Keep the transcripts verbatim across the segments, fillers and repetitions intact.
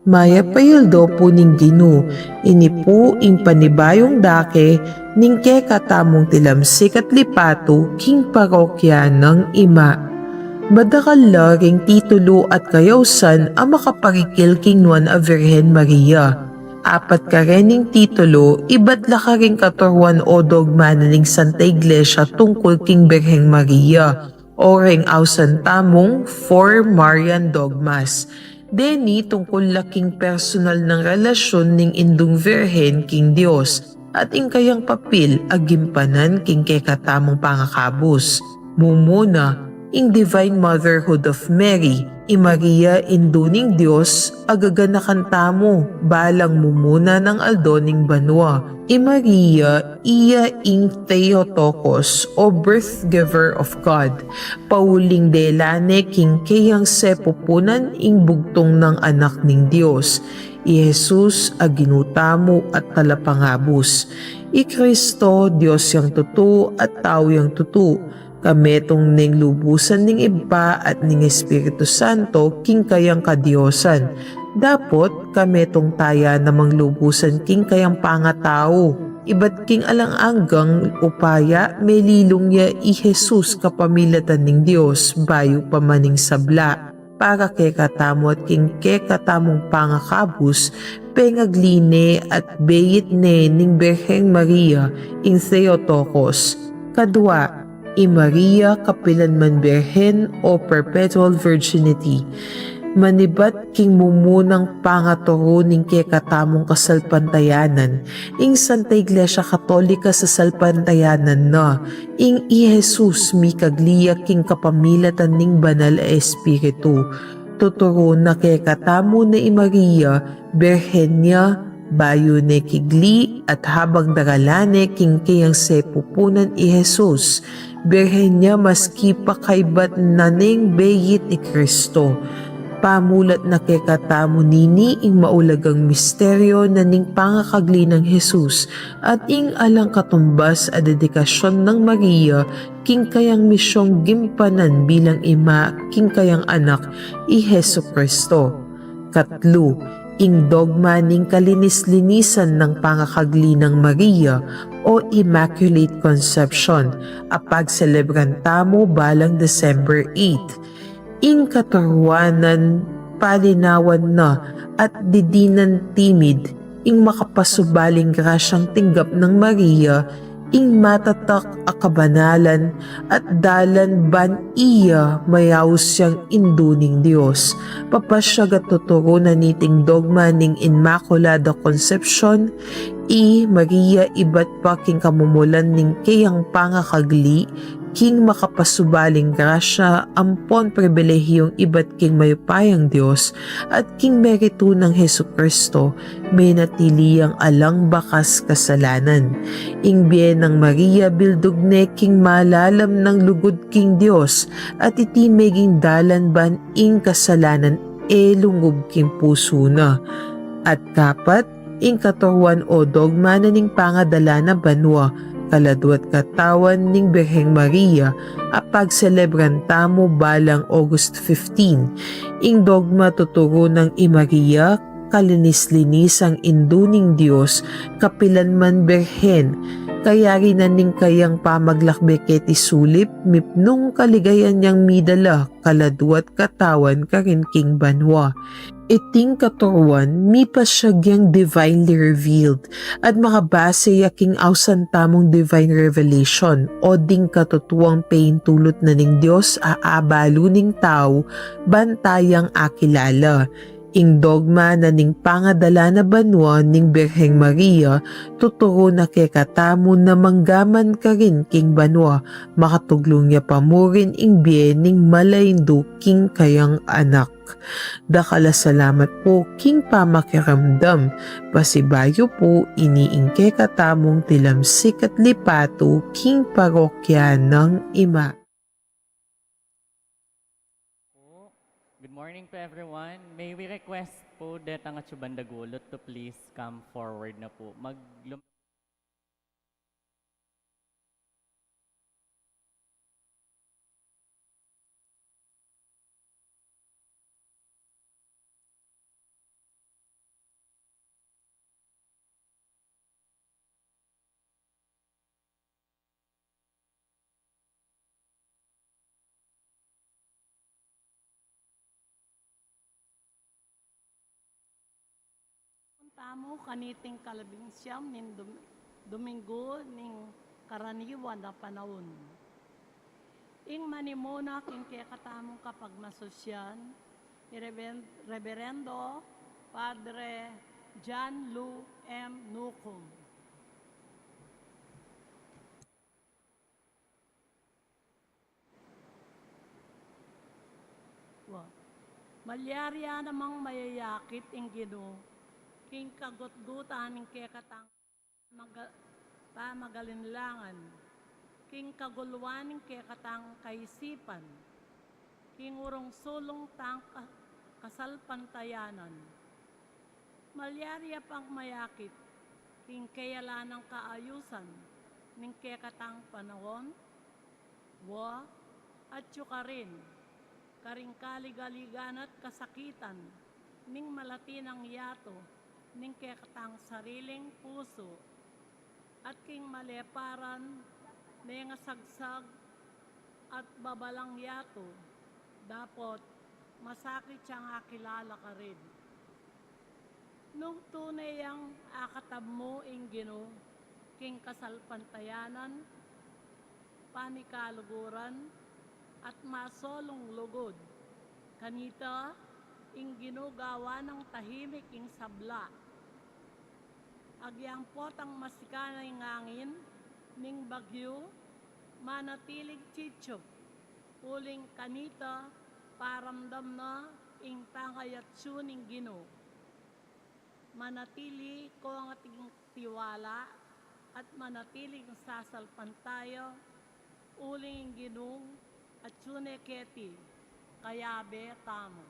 Mayap a aldo pu ning Ginu. Ini pu ing panibayung dake ning kekatamung tilamsik at lipatu king parokya nang ima. Madakal la ring titulu at kayausan a makaparikil king Nuan a Virgen Maria. Apat karening titulu, ibat la karing katuruan o dogma na ning Santa Iglesia tungkul king Birheng Maria, o reng ausan tamung Four Marian Dogmas. Deni tungkul la king personal nang relasyun ning Indung Virgen king Dios at ing kayang papil a gimpanan king kekatamung pangakabus. Mumuna, ing Divine Motherhood of Mary, i Maria, Indu ning Dios, a gaganakan tamu balang mumuna nang aldo ning banua. I Maria, iya ing Theotokos o birth giver of God. Pauling dela ne king keyang sepupunan ing bugtung nang Anak ning Dios, i Jesus a Ginu tamu at Talapangabus. I Kristo, Dios yang tutu at tau yang tutu. Kametung neng lubusan ning Ibpa at ning Espiritu Santo king kayang kadiosan. Dapot, kametung taya namang lubusan king kayang pangatau. Ibat king alang anggang upaya, melilung ya i Jesus kapamilatan ning Dios, bayu pa man ing sabla. Para kekatamu at king kekatamung pangakabus, pengagli ne at beit ne ning Birheng Maria ing Theotokos. Kadua, i Maria kapilan man Birhen o perpetual virginity. Manibat king mumunang pangaturu ning kekatamung kasalpantayanan, ing Santa Iglesia Katolika sasalpantayanan na, ing i Jesus mikagli ya king kapamilatan ning Banal a Espiritu. Tuturu na kekatamu na i Maria, Birhen ya, bayu ne kigli at habang daralan ne king keyang sepupunan i Jesus, Birhen ya maski pa kaybat na neng beit i Kristo. Pamulat na kekatamu nini ing maulagang misteryo na ning pangakagli nang Jesus at ing alang katumbas a dedikasyon nang Maria king kayang misyong gimpanan bilang ima king kayang anak i Jesucristo. Katlu, ing dogma ning kalinis-linisan nang pangakagli nang Maria o Immaculate Conception, a pagselebran tamu balang December eight. Ing katuruanan, palinawan na at didinan timid ing makapasubaling grasyang tinggap nang Maria, ing matatak a kabanalan at dalan ban iya mayaus yang Indu ning Dios. Papasyag at tuturu na niting dogma ning Inmaculada Concepcion, i Maria ibat pa king kamumulan ning keyang pangakagli, king makapasubaling grasya ampon pribilehiyung ibat king mayupayang Dios at king meritu nang Jesucristo, menatili yang alang bakas kasalanan. Ing bie nang Maria bildug ne king malalam nang lugud king Dios, at iti meging dalan ban ing kasalanan e lungub king pusu na. At kapat, ing katuruan o dogma na ning pangadala na banua, kaladwa't katawan ning Birheng Maria, a pagselebran tamu balang August fifteen. Ing dogma tuturu nang i Maria, kalinis-linisang Indu ning Dios, kapilan man Birhen. Kayari na ning kayang pamaglakbe keti sulip, mipnung kaligayan yang midala, kaladwa't katawan karin king banua. Iting katuruan, mipasyag yang divinely revealed, at makabase ya king ausan tamung divine revelation, o ding katutuang peintulut na ning Dios a abalu ning tau, ban taya yang akilala. Ing dogma na ning pangadala na banua ning Birheng Maria, tuturu na kekatamu na manggaman karin king banua, makatuglung ya pa murin ing bie ning mala Indu king kayang anak. Dakal a salamat pu king pamakiramdam. Pasibayu pu ini ing kekatamung tilamsik at lipatu king parokya nang ima. Po. Good morning po, everyone. May we request po detang atsu bandang gulut to please come forward na po. Mag- Tamu kaniting kalabing siyam ning Dum-, Domingo ning karaniwan a panaun. Ing manimuna king kekatamung kapagmasusyan, i Reben-, Reberendo Padre John Lou M. Nucum. Wa. Malyari ya namang mayayakit ing Ginu king kagutgutan ning kekatang maga-, pamagalinlangan, king kaguluan ning kekatang kaisipan, king urung-sulung tang ka-, kasalpantayanan. Malyari ya pang mayakit king keyalanang kaayusan ning kekatang panaun, wa, at yu karin, karing kaligaligan at kasakitan ning malati nang yatu ning kekatang sariling pusu, at king maleparan, mengasagsag at babalang yatu, dapot masakit yang akilala karin. Nung tune yang akatammu ing Ginu king kasalpantayanan, panikaluguran, at masolung lugud, kanita ing Ginu gawa nang tahimik ing sabla. Agyang potang masikana ing angin ning bagyu, manatiling chitsup, uling kanita paramdam na ing pangayatsu ning Ginu. Manatili kong ating tiwala at manatiling sasalpantaya, uling ing Ginung atsu ne keti, kayabe tamu.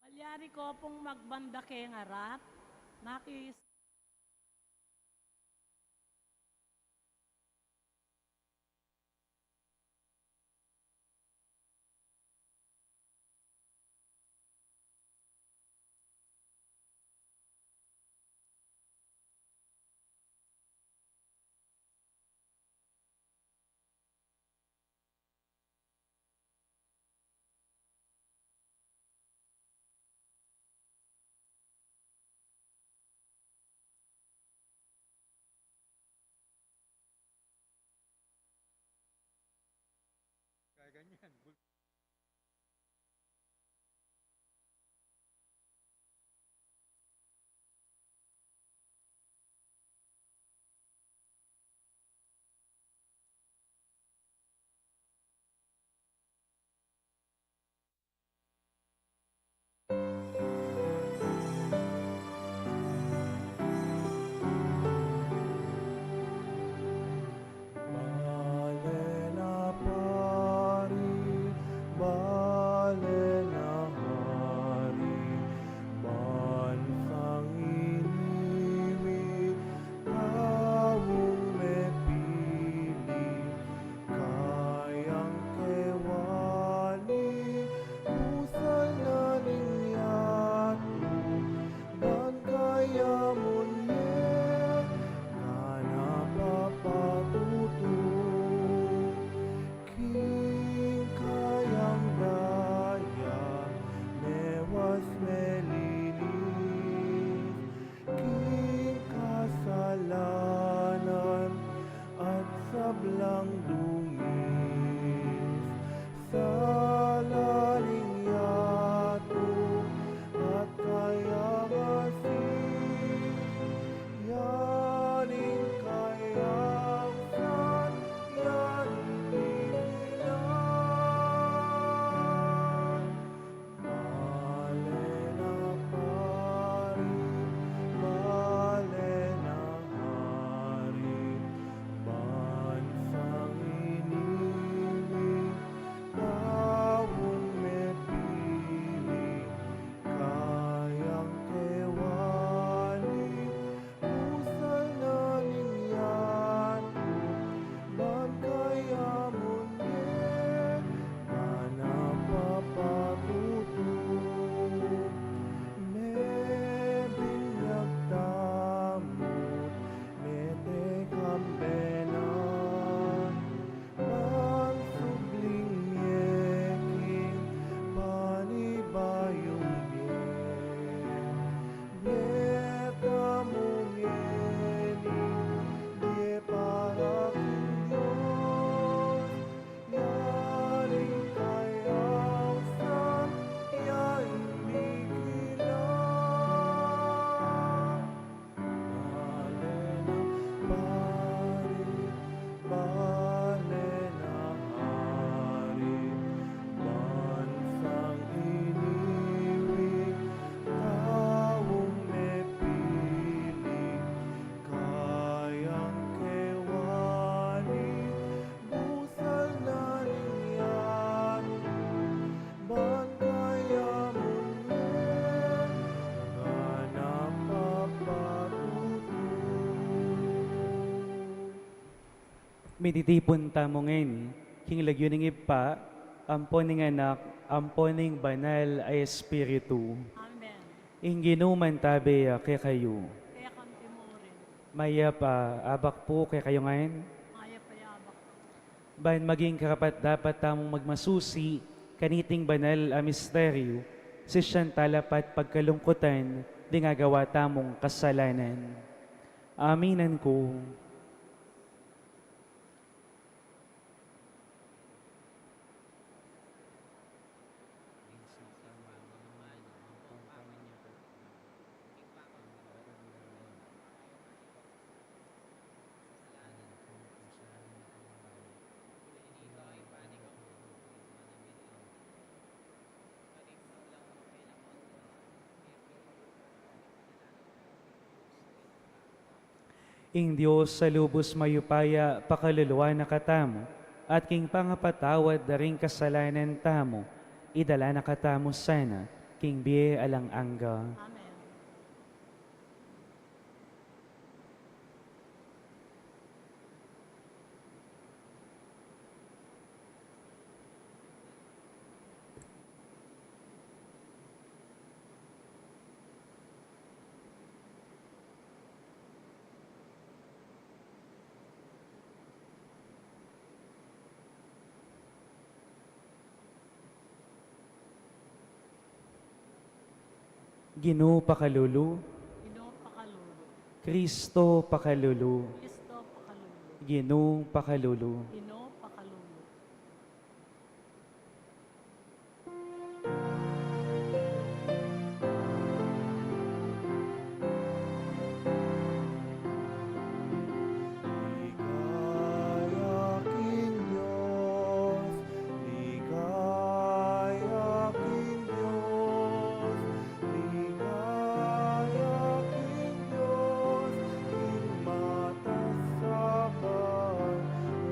Malyari ko pung magbanda keng arap, makis- Mititipun tamu ngeni king lagyu ning Ibpa, ampo ning Anak, ampo ning Banal a Espiritu. Amen. Ing Ginu mantabi ya kekayu. Kaya kampi mu rin. Mayap a abak pu kekayu ngan. Mayap a abak pu. Ban maging karapat-dapat tamung magmasusi kaniting banal a misteryu, sisian tala pa't pagkalungkutan ding agawa tamung kasalanan. Aminan ku. Ing Dios a lubus mayupaya pakaluluan na katamu, at king pangapatawad da ring kasalanan tamu, idala na katamu sana king bie alang angga. Amen. Ginu pakalulu. Ginu pakalulu. Kristo pakalulu. Kristo pakalulu. Ginu pakalulu. Ginu pakalulu. Ligaya king Dios, ligaya king Dios, ligaya king Dios, king matas a banua.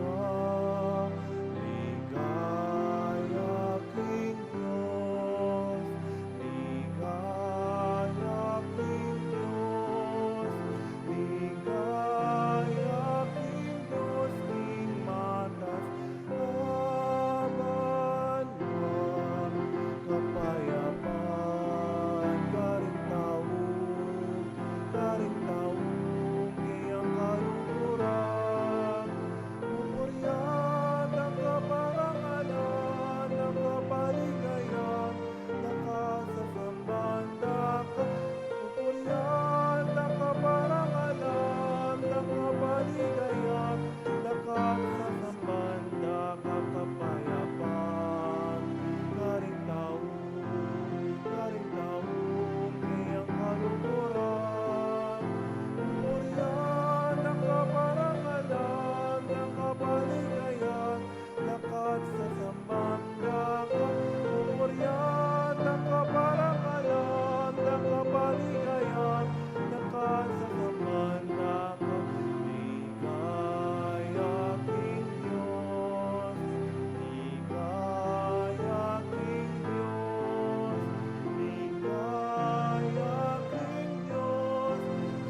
Ligaya king Dios, ligaya king Dios, ligaya king Dios, king matas a banua. Kapayapan karing tau, karing tau kayang kaluguran. Pupurian da ka, parangalan da ka, paligayan da ka, sasamban da ka. Pupurian da ka, parangalan da ka, paligayan da ka, sasamban da ka. Kapayapan karing tau, karing tau kayang kaluguran. Pupurian da ka, parangalan da ka, paligayan da ka, sasamban da ka. Pupurian da ka, parangalan da ka, paligayan da ka, sasamban da ka. Ligaya king Dios, ligaya king Dios, ligaya king Dios,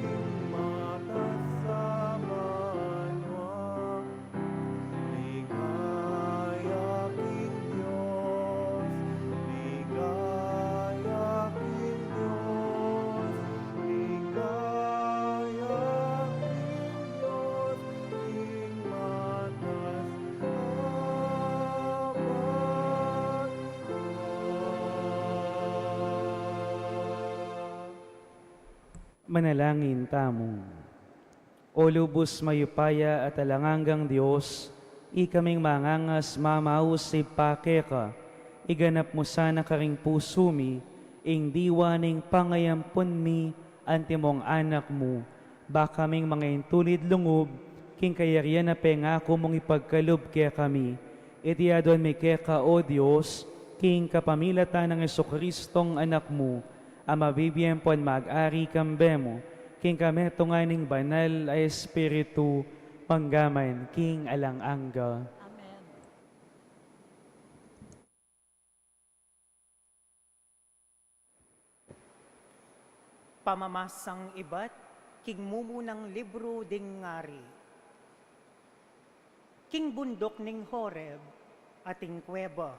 king matas a banua. Ligaya king Dios, ligaya king Dios, ligaya king Dios, king matas a banua. Manalangin tamu. O lubus mayupaya at alang anggang Dios, ikaming mangangas mamaus Ibpa keka, iganap mu sana karing pusu mi ing diwa ning pangayampun mi antimong Anak mu, ba kaming mangaintulid lungub king kayarian a pengaku mung ipagkalub kekami. Iti aduan mi keka, O Dios, king kapamilatan nang Jesucristong Anak mu, a mabibie ampon mag-ari kambe mu, king kametungan ning Banal a Espiritu, mangga man king alang angga. Amen. Pamamasang ibat king mumunang libru ding ngari. King bunduk ning Horeb at ing kuweba.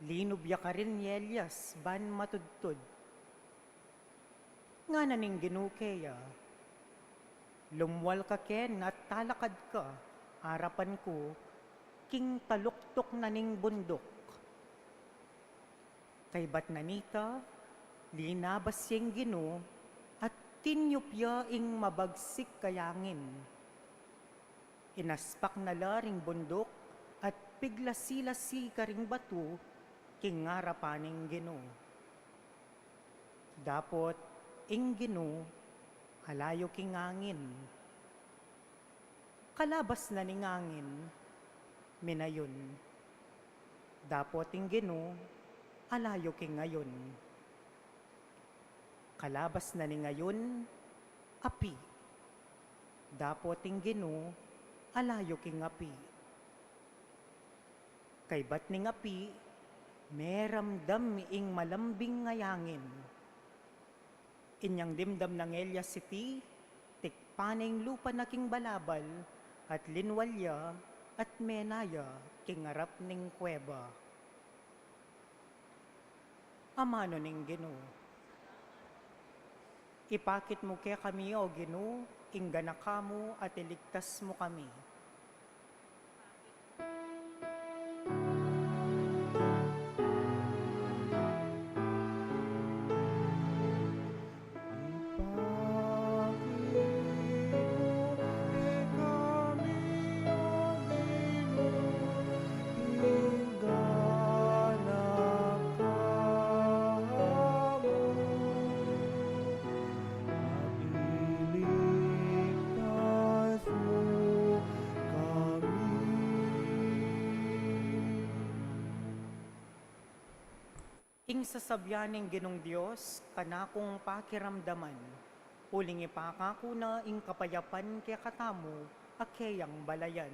Linub ya karin i Elias ban matudtud. Ngana ning Ginu keya, "Lumwal ka ken at talakad ka arapan ku king taluktuk na ning bunduk." Kaybat na nita, linabas ya ing Ginu at tinyup ya ing mabagsik a yangin. Inaspak na la ring bunduk at piglasi-lasi karing batu king arapan ning Ginu. Dapot ing Ginu, alayu king angin. Kalabas na ning angin, minayun. Dapot ing Ginu, alayu king ayun. Kalabas na ning ayun, api. Dapot ing Ginu, alayu king api. Kaybat ning api, meramdam ing malambing a yangin. Inyang dimdam nang Elias iti, tikpan na ing lupa na king balabal, at linwal ya, at mena ya king arap ning kuweba. Amanu ning Ginu. Ipakit mu kekami, O Ginu, ing ganaka mu at iligtas mu kami. Ing sasabian ning Ginung Dios, kanakung pakiramdaman, uling ipakaku na ing kapayapan kekatamu a keyang balayan.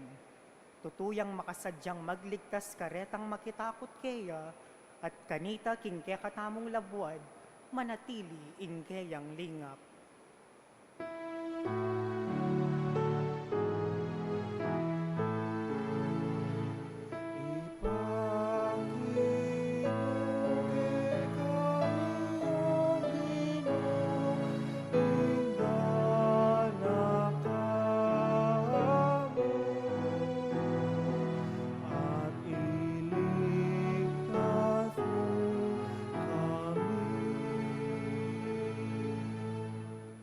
Tutu yang makasadyang magligtas karetang makitakut keya, at kanita king kekatamung labuad, manatili ing keyang lingap.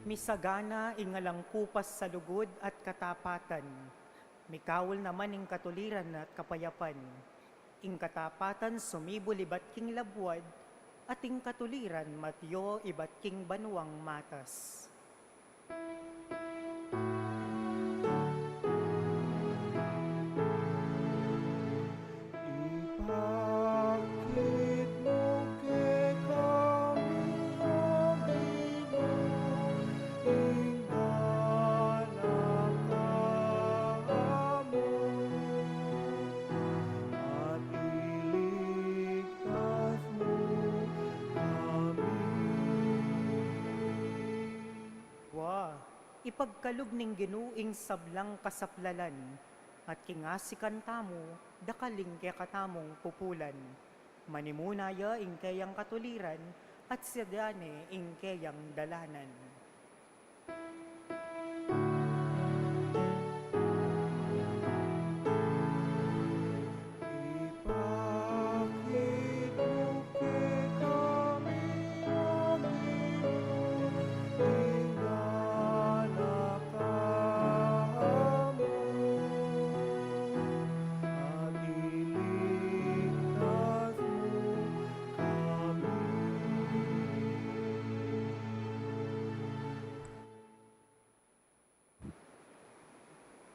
Misagana ing alang kupas sa lugud at katapatan. Mikaul naman ing katuliran at kapayapan. Ing katapatan sumibul ibat king labuad, at ing katuliran matyu ibat king banuang matas. Ipakit mu kekami, O Ginu, ing ganaka mu, at iligtas mu kami. Wa, ipagkalub ning Ginu ing sablang kasaplalan, at king asikan tamu, dakal ing kekatamung pupulan. Manimuna ya ing keyang katuliran, at sadya ne ing keyang dalanan. Ipakit mu kekami, O Ginu, ing ganaka mu, at iligtas mu kami.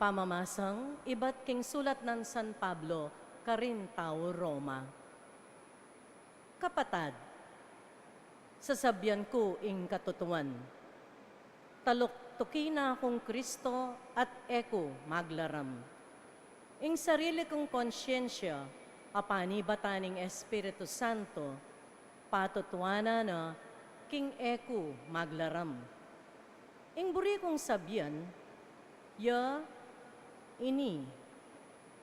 Pamamasang ibat king sulat nang San Pablo karing tau Roma. Kapatad, sasabian ku ing katutuan, taluktuki na kung Kristo at e ku maglaram. Ing sarili kung konsyensya, a panibatan ning Espiritu Santo, patutuanan na king e ku maglaram. Ing buri kung sabian, ya ini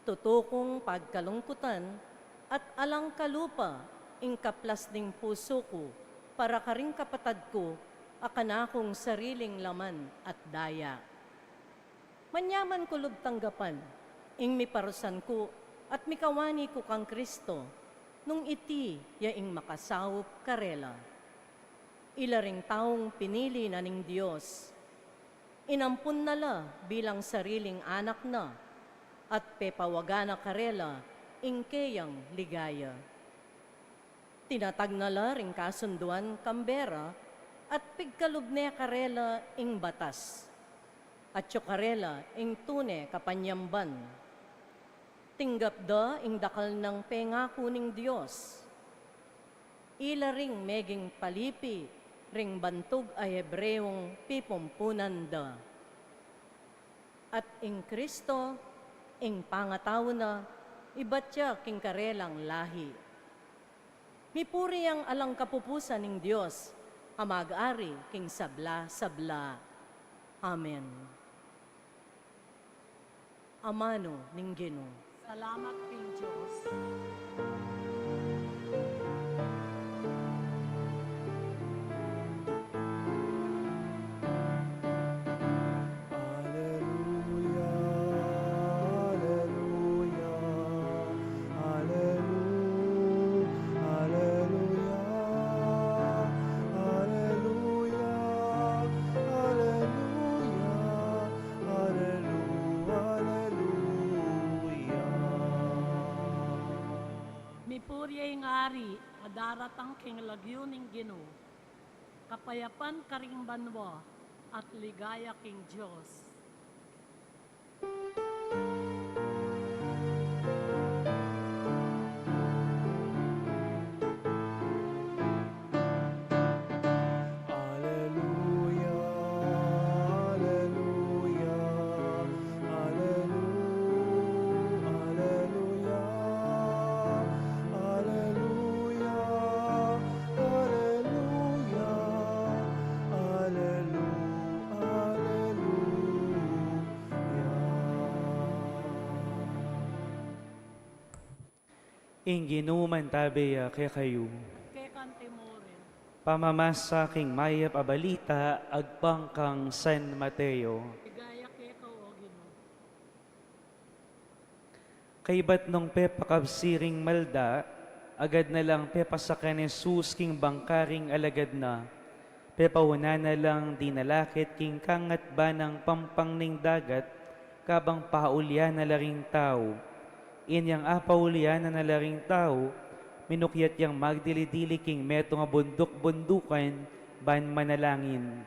Tutu kung pagkalungkutan at alang kalupa ing kaplas ning pusu ku para karing kapatad ku a kanakung sariling laman at daya. Manyaman ku lub tanggapan ing miparusan ku at mikawani ku kang Kristo, nung iti ya ing makasaup karela. Ila ring taung pinili na ning Dios. Inampun na la bilang sariling anak na, at pepawagan na karela ing keyang ligaya. Tinatag na la ring kasunduan kang bie ra, at pigkalub ne karela ing batas, atyu karela ing tune kapanyamban. Tinggap da ing dakal nang pengaku ning Dios. Ila ring meging palipi ring bantug a Hebreong pipumpunan da. At ing Kristo, ing pangatau na, ibat ya king karelang lahi. Mipuri yang alang kapupusan ning Dios, a mag-ari king sabla-sabla. Amen. Amanu ning Ginu. Salamat king Dios. Aleluya, aleluya, alelu-, aleluya, aleluya, aleluya, alelu-, aleluya. Mipuri ing Ari a daratang king lagyu ning Ginu. Kapayapan karing banua at ligaya king Dios. Aleluya, aleluya, alelu-, aleluya, aleluya, aleluya, alelu-, aleluya. Ing Ginu mantabe ya kekayu. At keka mu rin. Pamamasa king mayap a balita agpang kang San Mateo. Ligaya keka, O Ginu. Kaybat nung pepakabsi ring malda, agad na lang pepasakan Jesus king bangka ring alagad na. Pepauna na lang dinalakit king kangatban nang pampang ning dagat, kabang paulyan na la ring tau. Inyang apaulyan na la ring tau, minukyat yang magdili-dili king metung a bunduk-bundukan ban manalangin.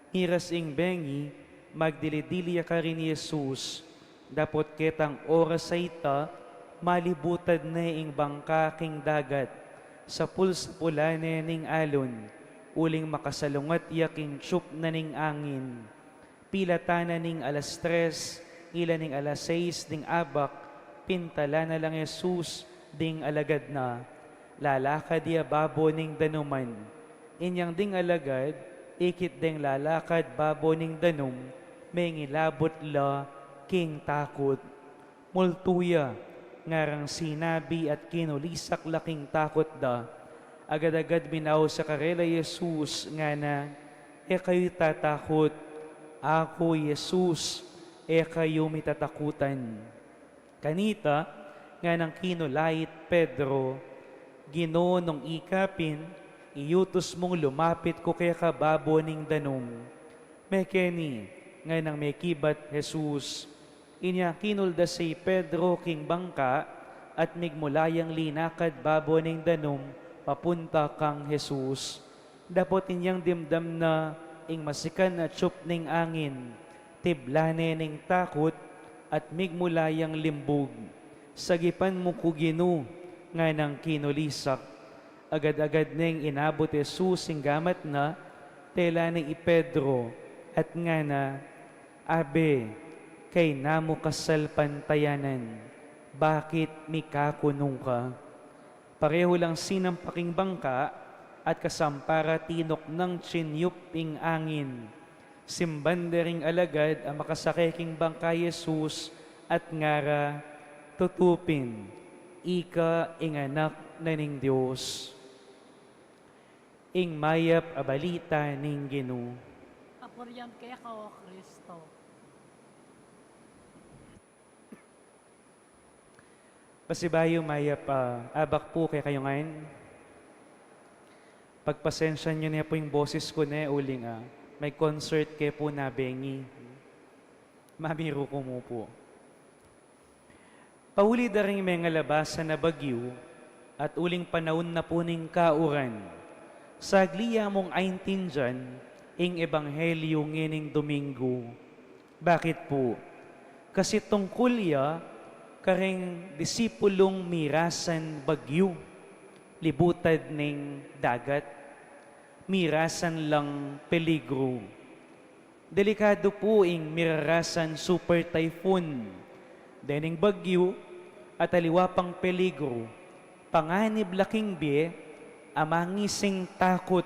Miras ing bengi, magdili-dili ya karin i Jesus. Dapot ketang oras a ita, malibutad ne ing bangka king dagat, sapul-sapulan ne ning alon, uling makasalungat ya king tiyup na ning angin. Pilatan na ning alas tres, ila ning alas sais ding abak, pintalan na lang Jesus ding alagad na. Lalakad ya babo ning danuman. Inyang ding alagad, ikit deng lalakad babo ning danum, mengilabut la king takut. Multu ya, ngarang sinabi at kinulisak la king takut da. Agad-agad minau sa karela i Jesus, ngana, "E kayu tatakut, aku i Jesus, e kayu mitatakutan." Kanita, nganang kinulait Pedro, "Ginu, nung ika pin, iyutus mung lumapit ku keka babo ning danum." "Mekeni," nganang mekibat Jesus. Inya kinuldas i Pedro king bangka at migmula yang linakad babo ning danum papunta kang Jesus. Dapot inyang dimdam na ing masikan a tiyup ning angin, tibla ne ning takut at migmula yang limbug. "Sagipan mu ku, Ginu," nganang kinulisak. Agad-agad neng inabut Jesus ing gamat na, tela ne i Pedro, at ngana, "Abe, kayna mu kasalpantayanan, bakit mikakunung ka?" Pareho lang sinampa king bangka, at kasampa ra tinuknang tinyup ing angin. Simban de ring alagad a makasake king bangka i Jesus, at ngara, Tutu pin, ika ing Anak na ning Dios. Ing mayap a balita ning Ginu. Kapurian keka, O Kristo. Pasibayu mayap a abak pu kekayu ngan. Pagpasensyan yu ne pu ing boses ku ne uling, ah, may concert ke pu nabengi. Mamiru ku mu pu. Pauli da ring mengalabasan a bagyu at uling panaun na pu ning kauran, sagli ya mung aintindian ing ebanghelyu ngening Domingo. Bakit pu? Kasi tungkul ya karing disipulung mirasan bagyu, libutad ning dagat, mirasan lang peligru. Delikadu pu ing mirarasan super typhoon, dening bagyu at aliwa pang peligru, panganib la king bie, a mangising takut,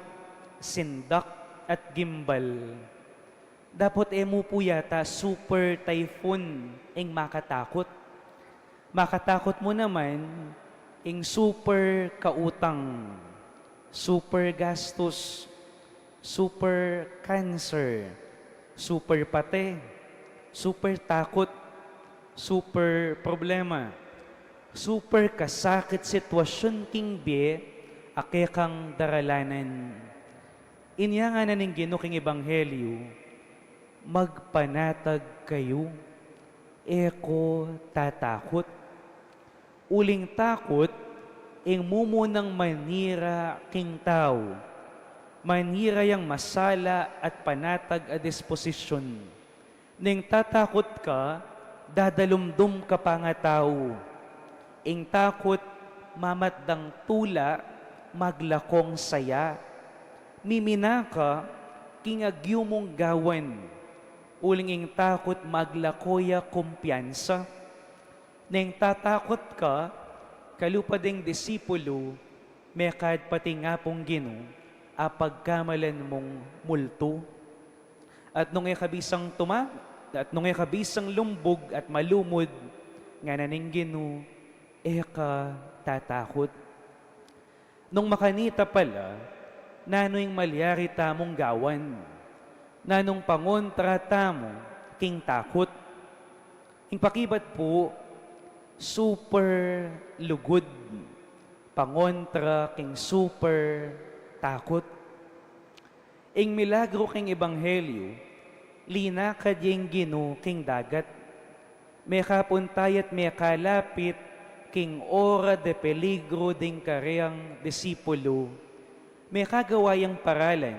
sindak at gimbal. Dapot e mu pu yata super typhoon ing makatakut. Makatakut mu naman ing super kautang, super gastus, super cancer, super pate, super takut, super problema, super kasakit sitwasyun king bie a kekang daralanan. Inya ngana ning Ginu king ebanghelyu, magpanatag kayu, e ko tatakut. Uling takut ing mumunang manira king tau, manira yang masala at panatag a disposisyun. Ning tatakut ka, dadalumdum ka pa nga tau. Ing takut mamatdang tula, maglakong saya. Mimina ka king agyu mung gawan, uling ing takut maglako ya kumpiyansa. Neng tatakut ka, kalupa ding disipulu, mekad pati nga pung Ginu, a pagkamalan mung multu. At nung e ka bisang tuma-, at nung e ka bisang lumbug at malumud, ngana ning Ginu, e ka tatakut. Nung makanita pala, nanu ing malyari tamung gawan? Nanung pangontra tamu king takut? Ing pakibat pu, super lugud pangontra king super takut. Ing milagru king ebanghelyu, linakad ya ing Ginu king dagat. Mekapunta ya't mekalapit king ora de peligru ding kayang disipulu. Mekagawa yang paralan,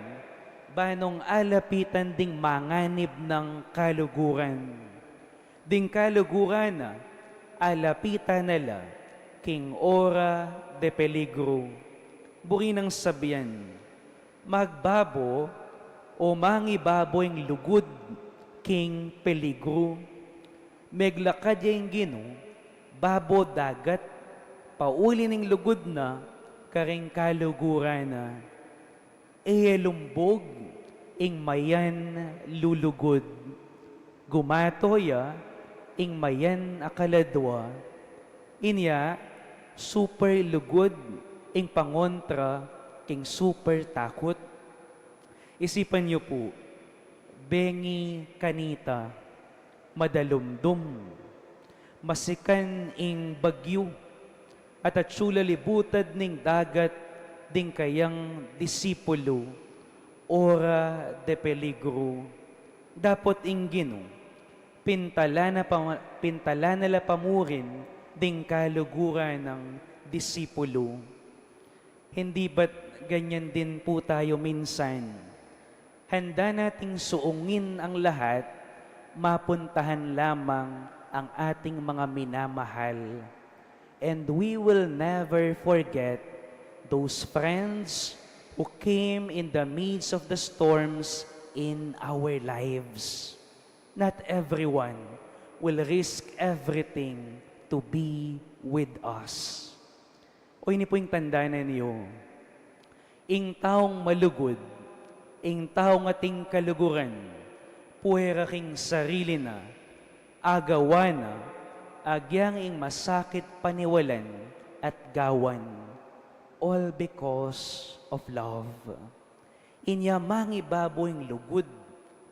ba nung alapitan ding manganib nang kaluguran. Ding kaluguran na, alapitan na la king ora de peligru. Buri nang sabian, magbabo o mangibabo ing lugud king peligru. Meglakad ya ing Ginu, babo dagat, pauli ning lugud na karing kaluguran na. E lumbug ing mayan lulugud. Gumato ya ing mayan a kaladua. Inya, super lugud ing pangontra king super takut. Isipan yu pu, bengi kanita, madalumdum, masikan ing bagyu, at atsu la libutad ning dagat ding kayang disipulu, ora de peligru. Dapot ing Ginu, pintalan na pa-, pintalan na la pa murin ding kaluguran nang disipulu. Hindi ba't ganyan din po tayo minsan? Handa nating suungin ang lahat, mapuntahan lamang ang ating mga minamahal. And we will never forget those friends who came in the midst of the storms in our lives. Not everyone will risk everything to be with us. O ini pu ing tandanan yu, ing taung malugud, ing taung ating kaluguran, puwera king sarili na, agawa na, Agyang ing masakit paniwalan at gawan, all because of love. Inya mangibabo ing lugud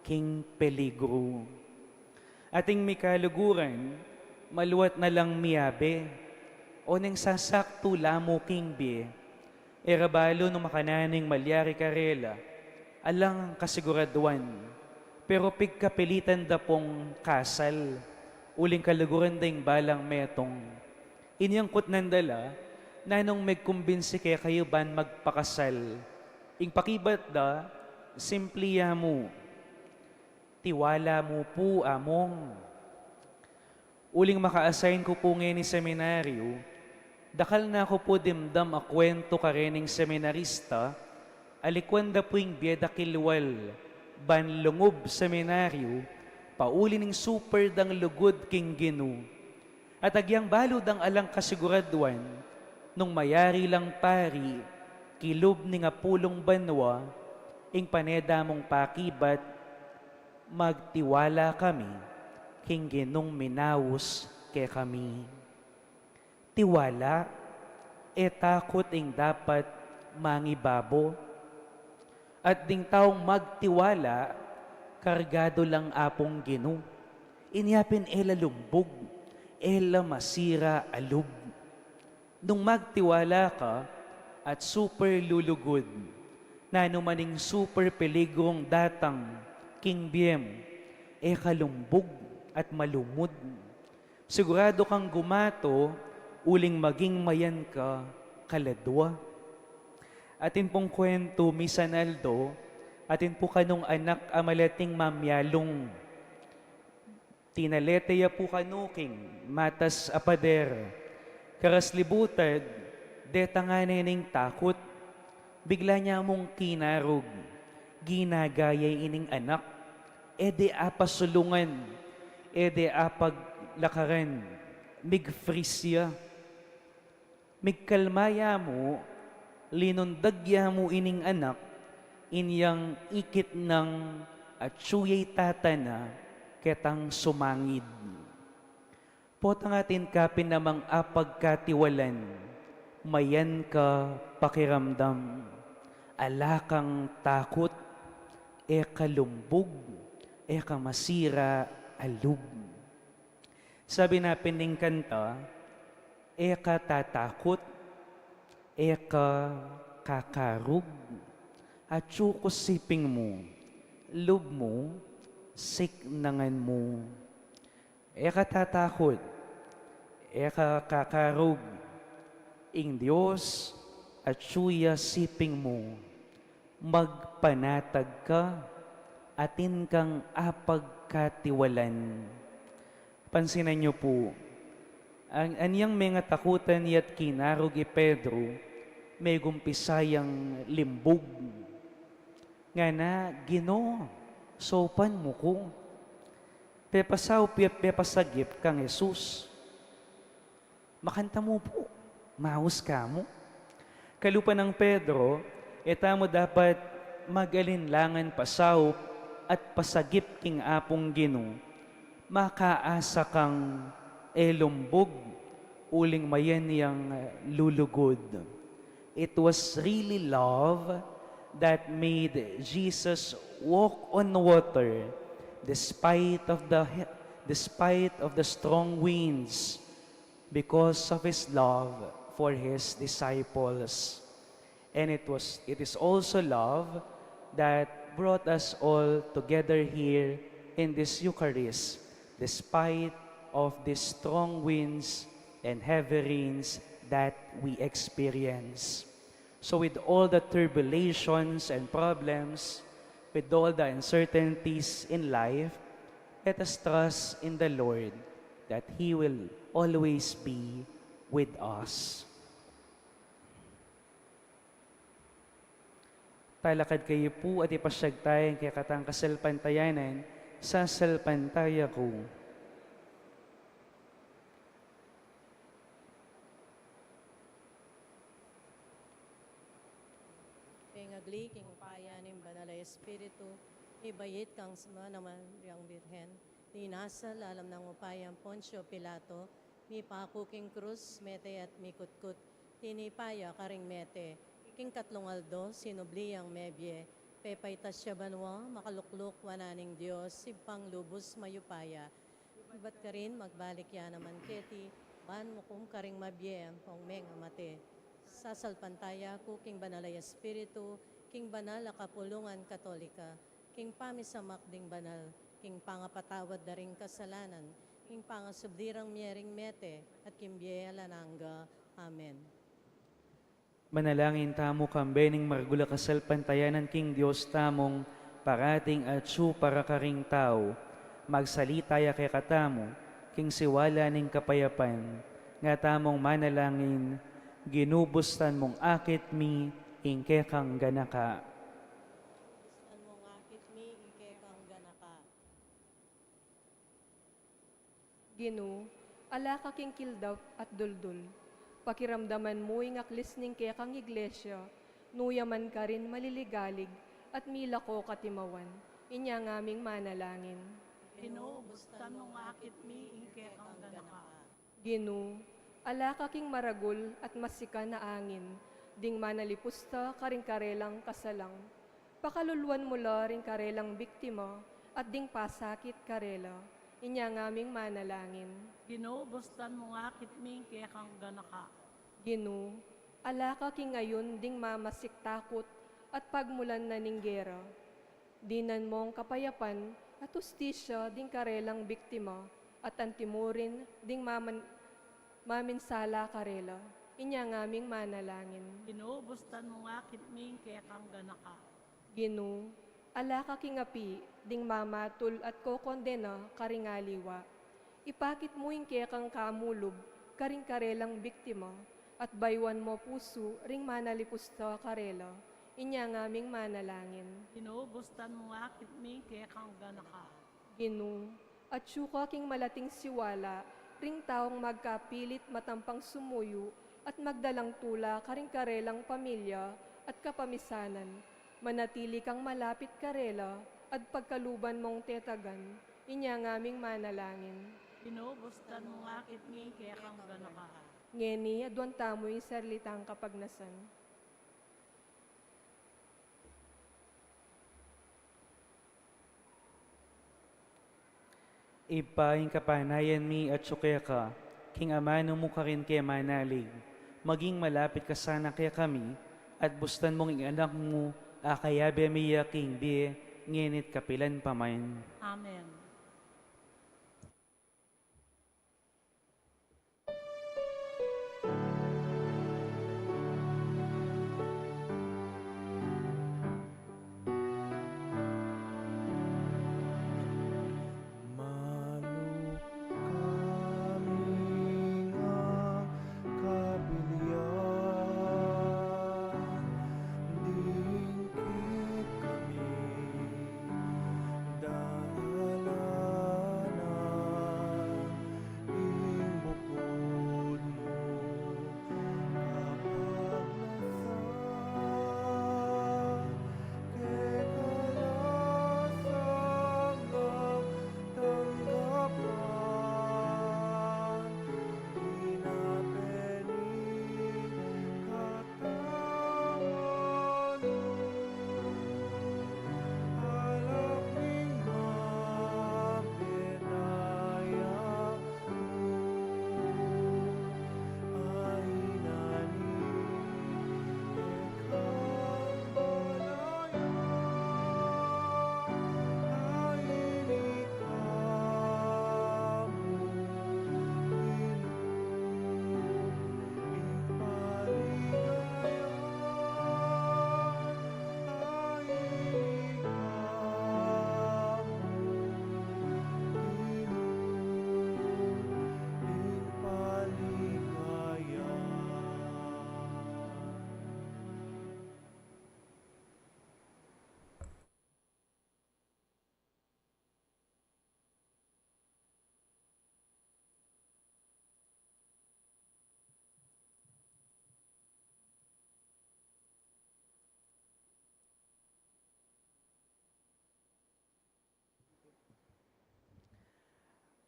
king peligru. Ating mikaluguran, maluat na lang miyabe, o neng sasaktu la mu king bie, e ra balu nung makananu ing malyari karela, alang kasiguraduan, pero pigkapilitan da pung kasal, uling kaluguran da ing balang metung. Inyang kutnan da la, nanung megkumbinsi kekayu ban magpakasal? Ing pakibat da, simpli ya mu. Tiwala mu pu, Among. Uling maka-assign ku pu ngeni seminaryu, dakal na ku pu dimdam a kuwentu karening seminarista, alikuan da pu ing bie da kilwal, ban lungub seminaryu, pauli ning super dang lugud king Ginu. At agyang balu dang alang kasiguraduan, nung mayari lang pari, kilub ning apulung banua, ing pane da mung pakibat, magtiwala kami king Ginung minaus kekami. Tiwala, e takut ing dapat mangibabo. At ding taung magtiwala, kargadu lang Apung Ginu. Inya pin e la lumbug, e la masira a lub. Nung magtiwala ka at super lulugud, nanu man ing super peligrung datang king biem, e ka lumbug at malumud. Siguradu kang gumato, uling maging mayan ka kaladua. Atin pung kuwentu misan aldo, atin pu kanung anak a maleting mamyalung. Tinalete ya pu kanu king matas a pader. Karas libutad, detang ne ning takut. Bigla ne mung kinarug. Ginagaya ining anak. E de apasulungan. E de apaglakaran. Mig-freeze ya. Migkalma ya mu, linundag ya mu ining anak, inyang ikit nang atsu ya i tata na ketang sumangid. Potang atin ka pin namang apagkatiwalan, mayan ka pakiramdam, ala kang takut, e ka lumbug, e ka masira a lub. Sabi na pin ning kanta, e ka tatakut, e ka kakarug, atsu ku siping mu, lub mu, siknangan mu. E ka tatakut, e ka kakarug, ing Dios atsu ya siping mu. Magpanatag ka, atin kang apagkatiwalan. Pansinan yu pu, an, anyang mengatakutan ya't kinarug i Pedro, megumpisa yang limbug. Ngana, Ginu, saupan mu ku. Pepasaup, pe-, pepasagip kang Jesus. Makanta mu pu, maus ka mu. Kalupa nang Pedro, e tamu dapat mag-alinlangan pasaup at pasagip king Apung Ginu. Makaasa kang e lumbug, uling mayan yang lulugud. It was really love that made Jesus walk on water despite of the he-, despite of the strong winds, because of his love for his disciples. And it was, it is also love that brought us all together here in this Eucharist, despite of the strong winds and heavy rains that we experience. So with all the tribulations and problems, with all the uncertainties in life, let us trust in the Lord that He will always be with us. Talakad kayu pu at ipasyag taya ing kekatang kasalpantayanan, sasalpantaya ku. Ing agli king upaya ning Banal a Espiritu, ibait kang Santa Mariang Birhen, linasa lalam nang upaya nang Poncio Pilato, Mipaku king krus, mete at mikutkut, tinipa ya karing mete, king katlung aldo, sinubli yang mebie, pepaitas ya banua, makalukluk wanan ning Dios, Ibpang lubus mayupaya. Ibat karin, magbalik ya naman keti, ban mukum karing mabie ampong mengamate. Sasalpantaya ku king Banal a Espiritu, king Banal a Kapulungan Katolika, king pamisamak ding banal, king pangapatawad da ring kasalanan, king pangasubli rang mie ring mete, at king bie alang angga. Amen. Manalangin tamu kambe ning maragul a kasalpantayanan king Dios tamung parating atyu para karing tau. Magsalita ya kekatamu king siwala ning kapayapan. Nga tamung manalangin, Ginu, bustan mung akit mi ing kekang ganaka. Bustan mung akit mi ing kekang ganaka. Ginu, ala ka king kildap at duldul. Pakiramdaman mu ing aklis ning kekang iglesia, nu ya man karin maliligalig at milako katimawan. Inya ngaming manalangin. Ginu, bustan mung akit mi ing kekang ganaka. Ginu, ala ka king maragul at masikan a angin, ding manalipus ta karing karelang kasalang. Pakaluluan mu la ring karelang biktima at ding pasakit karela. Inya ngaming manalangin. Ginu, bustan mung akit mi ing kekang ganaka. Ginu, ala ka king ayun ding mamasik takut at pagmulan na ning gera. Dinan mung kapayapan at hustisya ding karelang biktima at antimurin ding maman-, maminsala karela. Inya ngaming manalangin. Ginu, bustan mung akit mi ing kekang ganaka. Ginu, ala ka king api ding mamatul at kokondena karing aliwa. Ipakit mu ing kekang kamulub karing karelang biktima at bayuan mu pusu ring manalipus ta karela. Inya ngaming manalangin. Ginu, bustan mung akit mi ing kekang ganaka. Ginu, atyu ka king malating siwala ring taung magkapilit matampang sumuyu at magdalang tula karing karelang pamilya at kapamisanan. Manatili kang malapit karela at pagkaluban mung tetagan. Inya ngaming manalangin. Ginu, bustan mung akit mi ing kekang ganaka. Ngeni, aduan tamu ing sarili tang kapagnasan. Ibpa, ing kapanayan mi atyu keka, king amanu mu karin ke manalig, maging malapit ka sana kekami, at bustan mung ing Anak mu, a kayabe mi ya king bie, ngeni't kapilan pa man. Amen.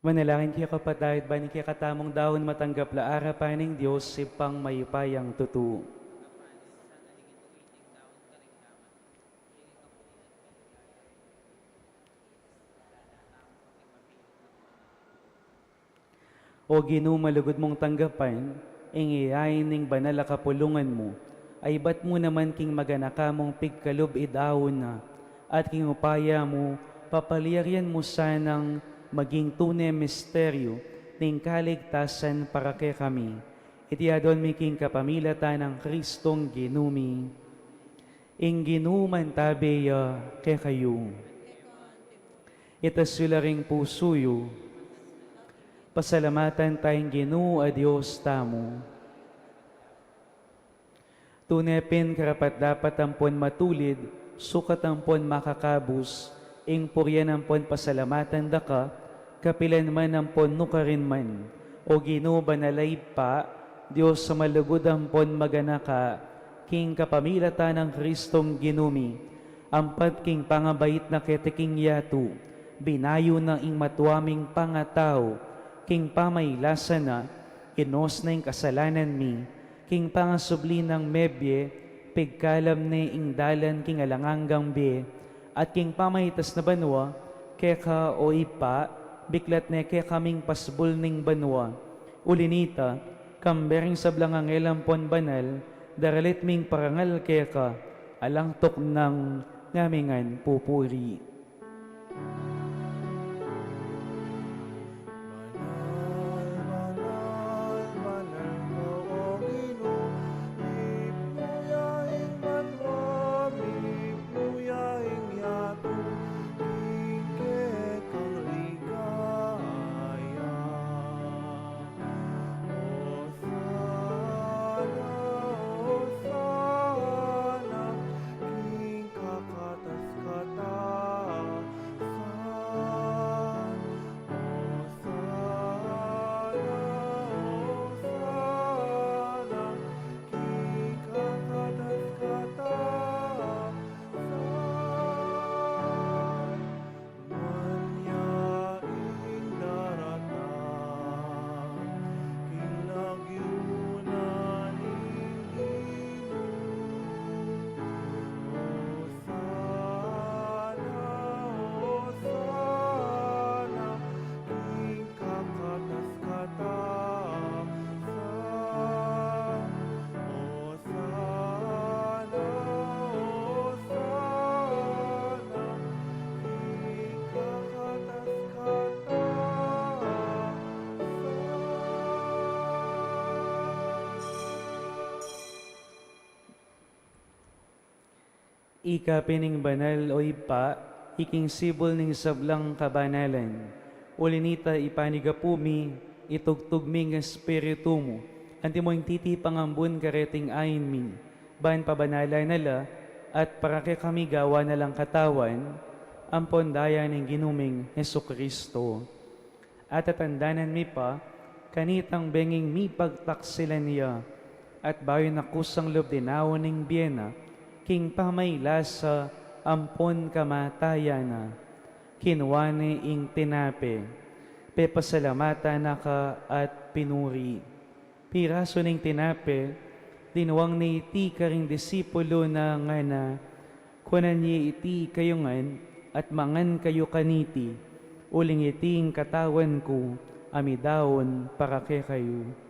Manalangin kayu, kapatad, ban ing kekatamung daun matanggap la arapan ning Dios, Ibpang mayupayang tutu. O Ginu, malugud mung tanggapan ing iyain ning banal a kapulungan mu, a ibat mu naman king maganaka mung pigkalub i daun na, at king upaya mu, papalyarian mu sanang maging tune misteryu ning kaligtasan para kekami. Iti adwan mi king kapamilatan nang Kristong Ginu mi. Ing Ginu mantabe ya kekayu. Itas yu la ring pusu yu. Pasalamatan taya ing Ginu a Dios tamu. Tune pin karapat-dapat ampon matulid, sukat ampon makakabus, ing purian ampon pasalamatan da ka, kapilan man ampon nukarin man. O Ginu, banal a Ibpa, Dios a malugud ampon maganaka, king kapamilatan nang Kristong Ginu mi, ampat king pangabait na keti king yatu, binayu na ing matua ming pangatau, king pamailasa na, inus na ing kasalanan mi, king pangasubli nang mebie, pigkalam ne ing dalan king alang anggang bie, at king pamaitas na banua, keka o Ibpa, biklat ne kekaming pasbul ning banua. Uli nita, kambe ring sablang anghel ampon banal, daralit ming parangal keka, alang tuknang ngamingan pupuri. Banal, banal, banal ka, O Ginu, mipnu ya ing banua, mipnu ya ing yatu, king kekang ligaya. Osana, osana, king kakatas-katasan. Osana, osana, king kakatas-katasan. Manyari ing daratang, king lagyu na ning Ginu. Osana, osana, king kakatas-katasan. Osana, osana, king kakatas-katasan. Ika pin ing banal, o Ibpa, ikingsibul ning sablang kabanalan. Uli nita, ipanyawad mi, itugtug mi ing Espiritu mu, antimo ing titipang ambun kareting ain mi, ban pabanalan na la, at para kekami gawan na lang katawan ampon daya ning Ginu ming Jesucristo. Atatandanan mi pa, kanitang benging mipagtaksilan ya, at bayu na kusang lub dinaun ing bie na, king pamailasa ampon kamatayan na, kinua ne ing tinape, pepasalamatan na ka at pinuri. Pirasu ning tinape, dinwang ne iti karing disipulu na, ngana, kuanan ye iti ikayu ngan, at mangan kayu kaniti, uling iti ing katawan ku, a midaun para kekayu.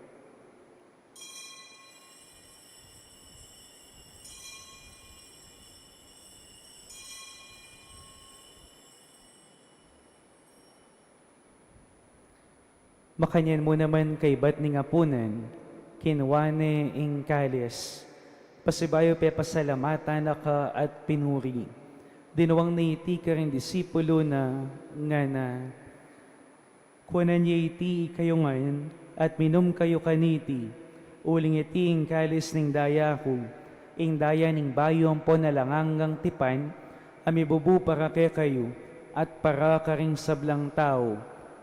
Makanyan mu naman kaibat ning apunan, kinua ne ing kalis, pasibayu pepasalamatan na ka at pinuri. Dinwang ne iti karing disipulu na, ngana, kuanan ye iti ikayu ngan, at minum kayu kaniti, uling iti ing kalis ning daya ku, ing daya ning bayu ampon alang anggang tipan, a mibubu para kekayu, at para karing sablang tau,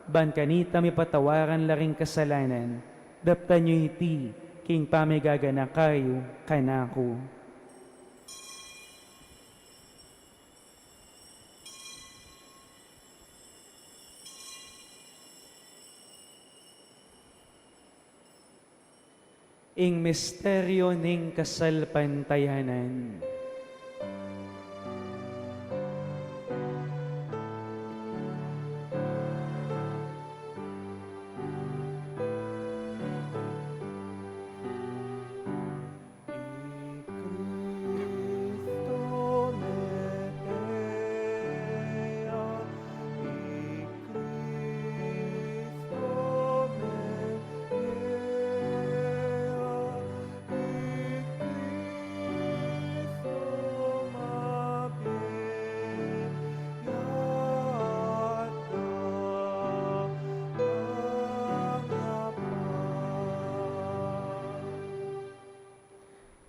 ban kanita mipatawaran la ring kasalanan. Daptan yu iti, king pamigaganaka yu kanaku. Ing misteryo ning kasalpantayanan.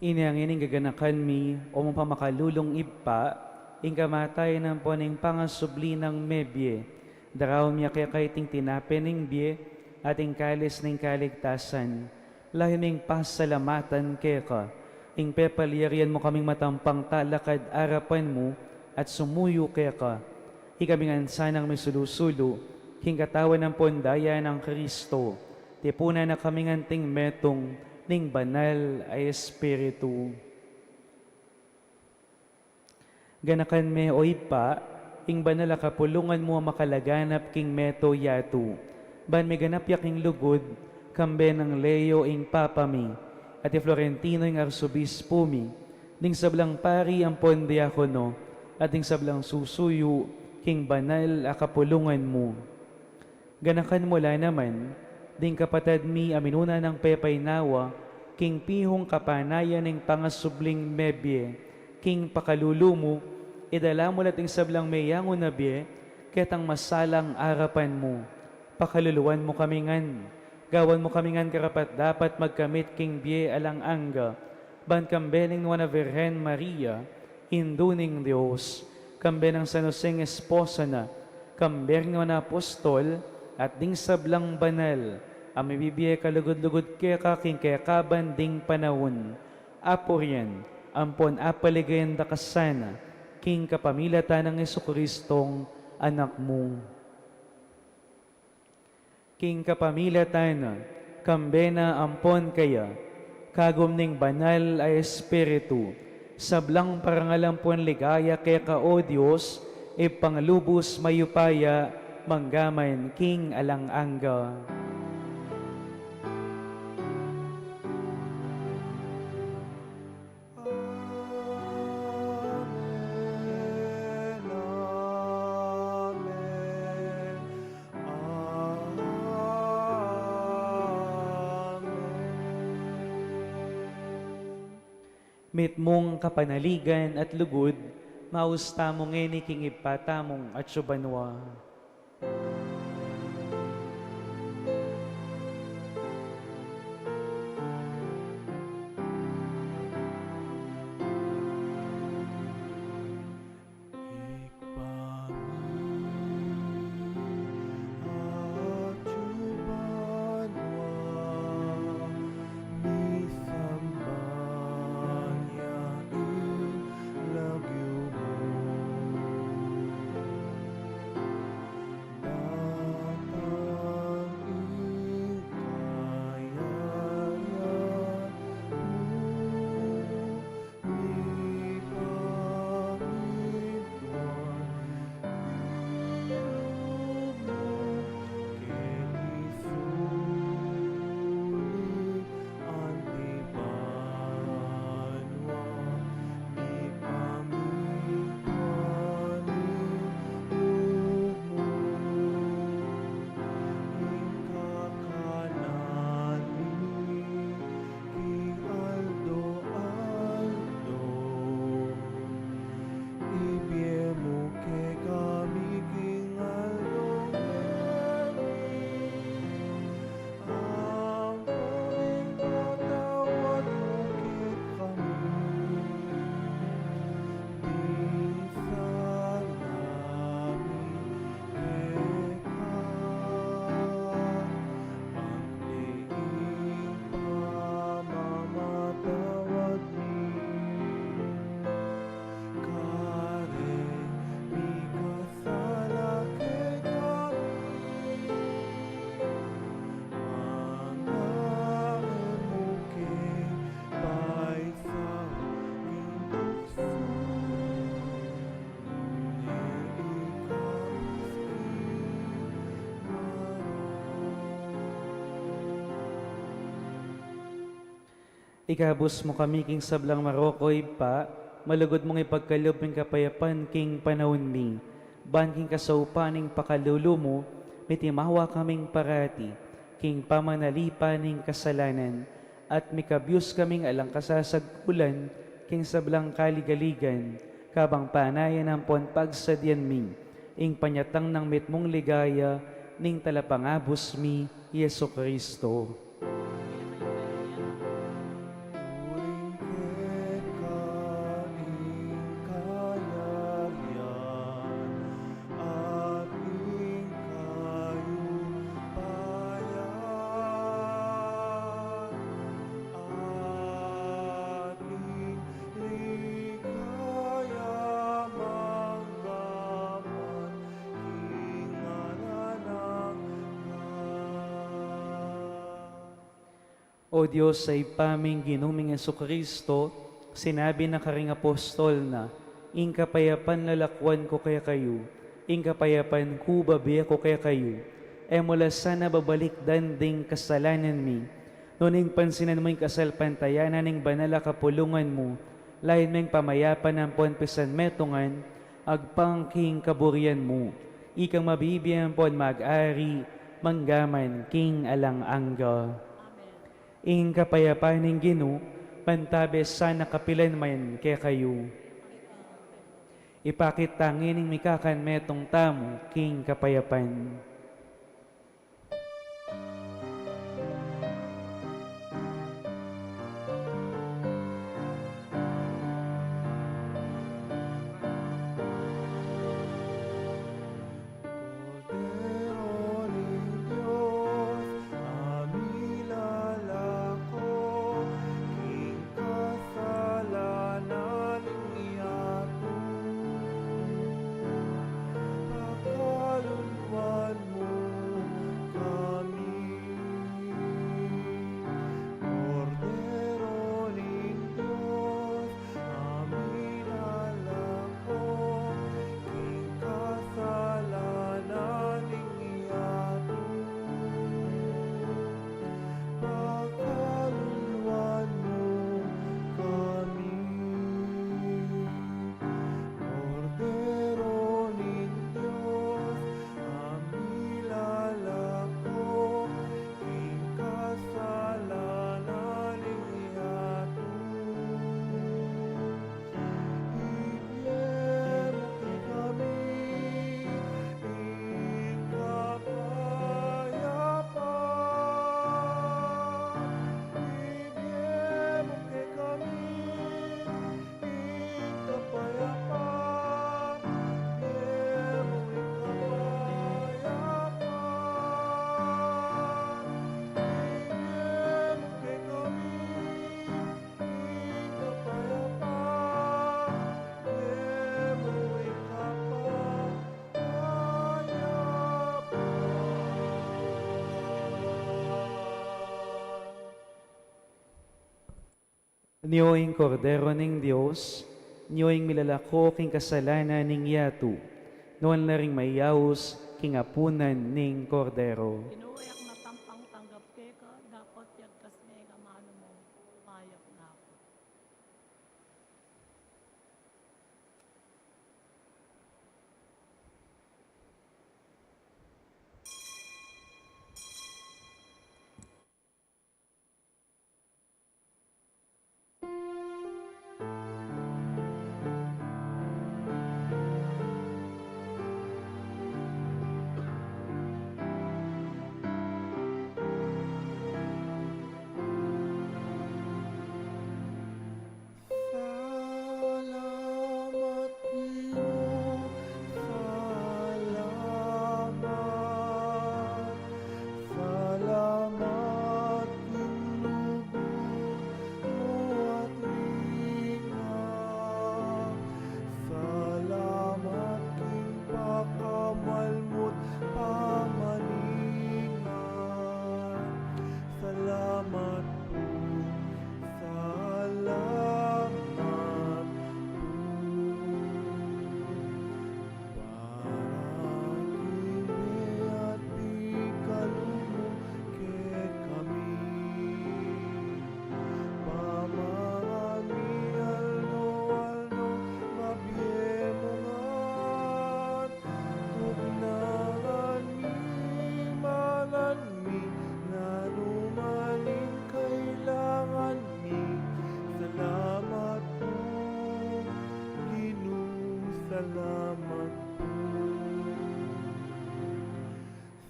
Ini ing gaganakan mi, o mapamakalulung Ibpa, ing kamatayan ampon ing pangasubli nang mebie. Daraun mi keka iting tinape ning bie, at ing kalis ning kaligtasan. Lalu ming pasalamatan keka, ing pepalyarian mu kaming matampang talakad arapan mu, at sumuyu keka. Ikami ngan sanang misulu-sulu, king katawan ampon daya nang Kristo, tipunan na kami ngan anting metung ning Banal a Espiritu. Ganakan me, o Ibpa, ing banal a kapulungan mu a makalaganap king meto yatu. Ban miganap ya king lugud, kambe nang Leo ing Papa mi, at i Florentino ing Arsobispo mi, ding sablang pari ampon diakono, at ding sablang susuyu king banal a kapulungan mu. Ganakan mu la naman ding kapatad mi a minuna nang pepaynawa king pihung kapanayan ning pangasubling mebie, king pakalulu mu, idala mu la ding sablang meyangu na bie ketang masalang arapan mu. Pakaluluan mu kami ngan, gawan mu kami ngan karapat-dapat magkamit king bie alang angga, ban kambe ning Nuan a Virgen Maria, Indu ning Dios, kambe nang San Joseng esposo na, kambe ring nuan a apostol, at ding sablang banal a mibibie kalugud-lugud keka king kekaban ding panaun, apurian ampon apaligayan da ka sana, king kapamilatan nang Jesucristong Anak mu. King kapamilatan na, kambe na ampon kaya, kagum ning Banal a Espiritu, sablang parangal ampon ligaya keka, o Dios, Ibpang lubus mayupaya, manggaman king alang angga. Amen, amen, amen. Mitmung kapanaligan at lugud, maus tamu ngeni king Ibpa tamung atsu banua. Ikabus mu kami king sablang marok, O Ibpa, malugud mung ipagkalub ing kapayapan king panaun mi. Ban king kasaupan ning pakalulu mu, mitimawa kaming parati king pamanalipan ning kasalanan, at mikabyus kaming alang kasasagkulan king sablang kaligaligan, kabang panayan ampon pagsadyan mi ing panyatang nang mitmung ligaya ning Talapangabus mi, Jesucristo. Uling keka ing kayarian at ing kayupayan at ing ligaya manggaman king ngalan nang Ibpa. O Dios, a Ibpa ming Ginu ming Jesucristo, sinabi na karing apostol na, "Ing kapayapan lalakuan ku kekayu, ing kapayapan ku bibie ku kekayu." E mu la sana babalikdan ding kasalanan mi, nune ing pansinan mu ing kasalpantayanan ning banal a kapulungan mu, lain meng pamayapan ampon pisanmetungan, agpang king kaburian mu. Ikang mabibie ampon mag-ari, manggaman king alang angga. Amen. Ing kapayapan ning Ginu, mantabe sana kapilan man kekayu. Ipakit ta ngeni ing mikakanmetung tamu king kapayapan. Kordero ning Dios, a milalako king kasalanan ning yatu, pakaluluan mu kami. Kordero ning Dios, a milalako king kasalanan ning yatu, pakaluluan mu kami. Kordero ning Dios, a milalako king kasalanan ning yatu, ibie mu kekami ing kapayapan. Ibie mu kekami ing kapayapan, ibie mu ing kapayapan. Ibie mu kekami ing kapayapan, ibie mu ing kapayapan. Nyo ing Kordero ning Dios, nyo ing milalako king kasalanan ning yatu, nuan la ring mayaus king apunan ning Kordero. Ginu, e ku matampang tanggap keka, dapot yagkas me ing amanu mu, mayap na ku. Salamat pu.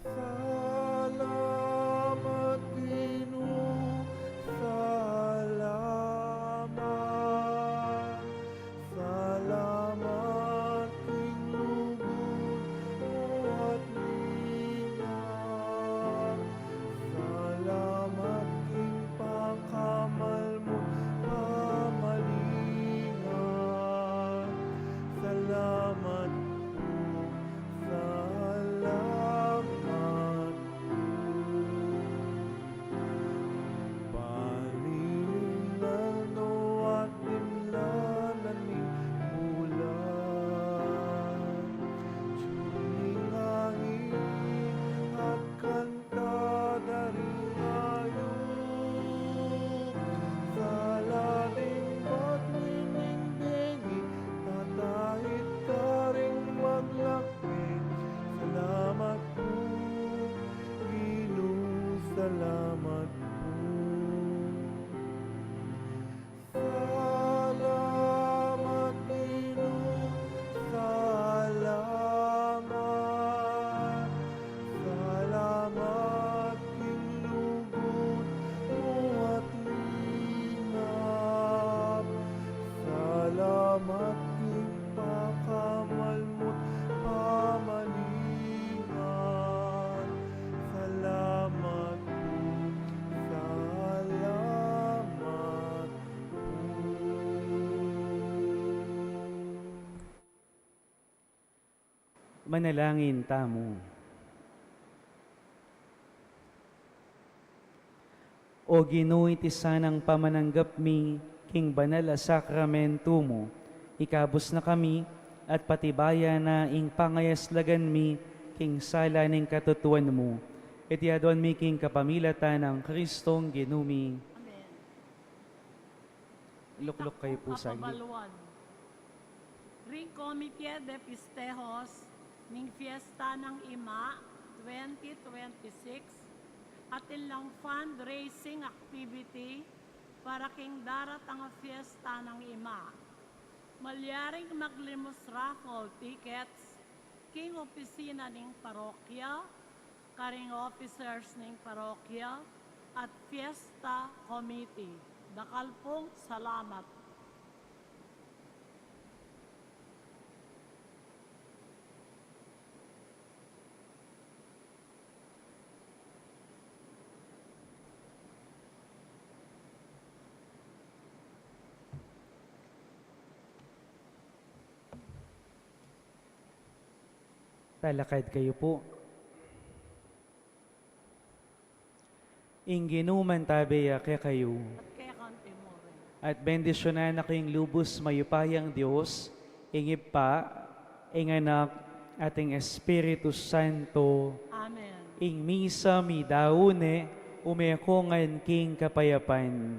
Salamat, Ginu. Salamat. Salamat king lugud mu at linga. Salamat king pakamal mu pamalinga. Salamat pu. Salamat pu. Paniningal no at dimlan na ning bulan. Tumingangin at kanta da ring ayup. Sala ding batuan ning bengi, tatahit karing maglakbe. Salamat pu, Ginu, salamat pu. Salamat, Ginu, salamat. Salamat king lugud mu at lingap. Salamat king pakamal mu't pamalinga. Salamat pu, salamat pu. Manalangin tamu. O Ginu, iti sanang pamananggap mi king banal a sakramentu mu, ikabus na kami at patibayan na ing pangayaslagan mi king sala ning katutuan mu. Iti aduan mi king kapamilatan nang Kristong Ginu mi. Amen. Lukluk kayu pu saglit. Kapabaluan. Ring Comité de Festejos ning Fiesta ng Ima twenty twenty-six, atin lang fundraising activity para king daratang a Fiesta ng Ima. Malyaring maglimos raffle tickets king opisina ning parokya, karing officers ning parokya at Fiesta Committee. Dakal pung salamat. Talakad kayu pu. Ing Ginu mantabe ya kekayu. At keka mu rin. At bendisyunan na kayung lubus mayupayang Dios, ing Ibpa, ing Anak, at ing Espiritu Santo. Amen. Ing misa midaun ne, ume ko ngan king kapayapan.